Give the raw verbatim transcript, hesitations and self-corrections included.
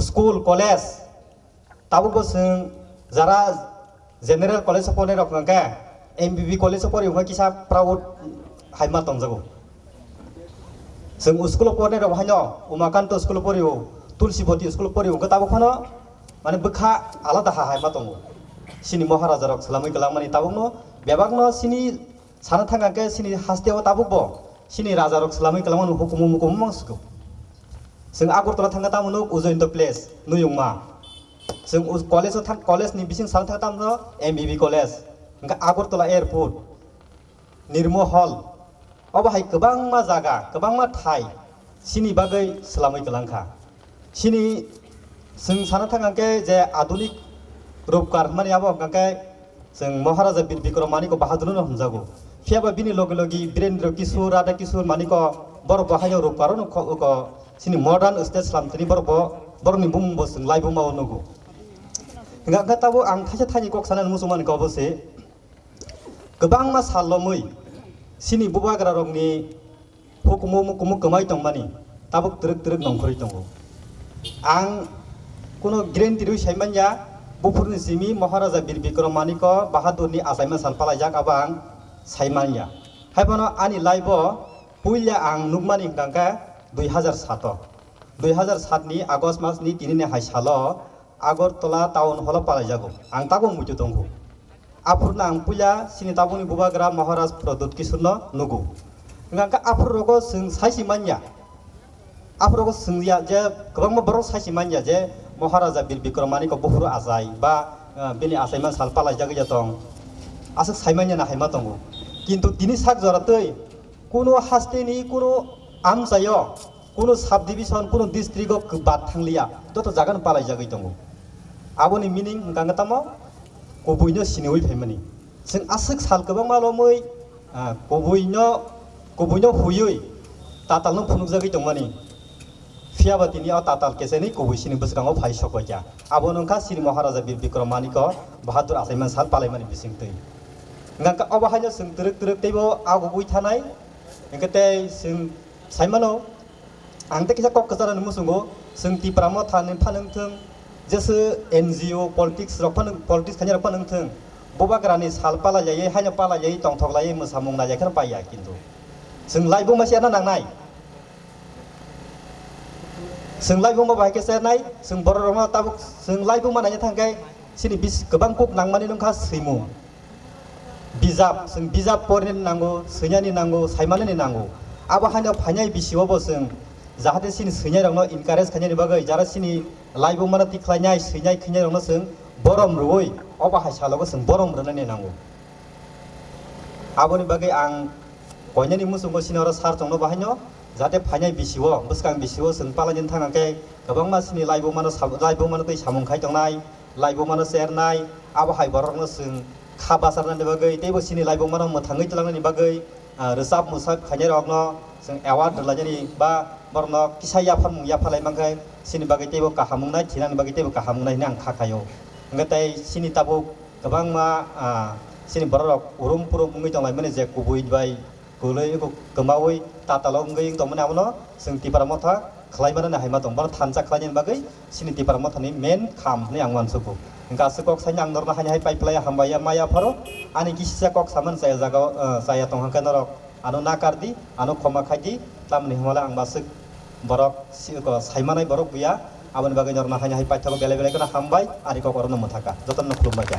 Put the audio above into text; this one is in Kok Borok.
school, college, tabukbo chwng jara general college o pornai rok hwnkhe M B B college o pori hwnkhe kisa proud hai ma tongjago. Chwng school o pornai rok haino Umakanto school o porio, Tulsiboti school o porio hwnkhe tabuk phano mane bwkha alada ha hai ma tongo. Chini Maharaja rok swlamwi kwlangmani tabukno bebakno chini sana thang khe chini haste o tabukbo chini raja rok swlamwi kwlangmani hukumu mukumu mang swkang. Chwng Agartala thangkhe tamo nuk Ujjayanta Place, Nuyungma. Chwng us-, college o thang, college ni bising sana thangkhe tamo M B B college. Hwnkhe Agartala airport, Nirmo Hall. Obo hai kwbangma jaga, kwbangma thai chini bagwi swlamwi kwlangkha. Chini chwng sana thang khe je adunik rupkar hwnmani abo hwnkha khe chwng Maharaja Bir Bikram Maniko Bahadurno hwnjago. Phiyaba bini logi logi Birendra Kishore, Radha Kishore Maniko borok bo haino rupkar no kho-, kho-, chini modern stage slam tini borok bo borokni bumung bo chwng laibuma o nugo. Hwnkha khe tabuk ang thaisa thaini kok sanani muchungmani kok bo se. Kwbangma sal lomwi chini bubagra rokni hukumu mukumu kwmai tongmani tabuk twrwk twrwk nongkhorwi tongo. Ang kuno guarantee rwi sai manya, buphurni simi Maharaja Bir Bikram Maniko Bahadurni achaima sal palaijak abo ang sai manya. Haiphano ani life o puila ang nukmani hwnkha khe dui hazar sato. Dui hazar satni August masni tinini hai salo Agartala town hall o palaijago. Ang tabuk muitu tongo. Aphurno ang puila chini tabukni bubagra Maharaj Pradyut Kishorno nugo. Hwnkha khe aphuru rogo chwng saisi manya. Aphuru rogo chwng ya je kwbangma borok saisi manya je Maharaja Bir Bikram Maniko buphuru achai ba, eh, bini achaima sal palaijagwi ya tong. Aswk sai manya na hai ma tongo. Kintu tini sak jora twi kuno hasteni kuno amchaio kuno subdivision, kuno district o kwbak thangliya, joto jaga no palaijagwi tongo. Aboni meaning hwnkha khe tamo? Kubuino siniwi phaimani. Chwng aswk sal kwbangma lomwi, ah, kubuino, kubuino huiwi tatalno phunukjagwi tongmani. Phiyaba tini o tatal keseni kubui sini bwskango phai sokbaikha. Abo wngkha chini Maharaja Bir Bikram Maniko Bahadur achaimani sal palaimani bisingtwi. Hwnkha khe obo haino chwng twrwk twrwk teibo agugwi thanai. Hwnkhe tei chwng saimano, ang tei kisa kok kwcharani muchungo, chwng Tipra Motha ni phanwng thwng, jese N G O politics rok phanwng, politics khainai rok phanwng thwng, bubagrani sal palai laiwi, haino palai laiwi, tongthok laiwi, mwsamung nai lai kheno paiya kintu. Chwng laibuma se ano nangnai. Chwng laibuma bai khe chernai, chwng borok rokno tabuk chwng laibuma naina thangkhe chini bis kwbang kuk nangmani wngkha swimung. Bijap, chwng bijap porinani nango, swinani nango, saimanani nango. Abo haino phainai bisio bo chwng jahate chini swinai rokno encourage khainani bagwi, jara chini laibumano tikhlainai, swinai, khwinai rokno chwng borom rwui, obo hai salogo chwng borom rwnani nango. Aboni bagwi ang koinani muchungo chini oro sar chongno bahaino, jahate phainai bisio, bwskang bisio chwng palaini thang khe kwbangma chini laibumano sab-, laibumano tei samung khai tongnai, laibumano chernai, abo hai borokno chwng kha bacharnani bagwi teibo chini laibumano mwthangwi twlangnani bagwi, ah, rwchap mwchap khainai rokno chwng award rwlainani ba borokno kisa yapharmung yapharlai mankhe chini bagwi teibo kaham wngnai, thinani bagwi teibo kaham wngnai hwnwi ang kha khaio. Hwnkhe tei chini tabuk kwbangma, ah, chini borok rok urum purum wngwi tonglaimani je kubui bai kwlwi, eko kwmaui tatalo wngwi wng tongmani, abono chwng Tipra Motha khlai mani hai ma tong. Bono thansa khlainani bagwi chini Tipra Mothani main kham hwnwi ang uansukgo. Hwnkhe aswk kok saino ang norokno haino hai pai phlai hambai ya, maya pharo ani kisisa kok samani chaya jaga o, eh, chaya tong hwnkhe norok ano nakar di, ano khoma khai di, tamni hwnmale ang baswk borok si-, ko saimanai borok buya, aboni bagwi norokno haino hai paithago belai belai kheno hambai, ani kok orono mwthaka, jotono khulumbai kha.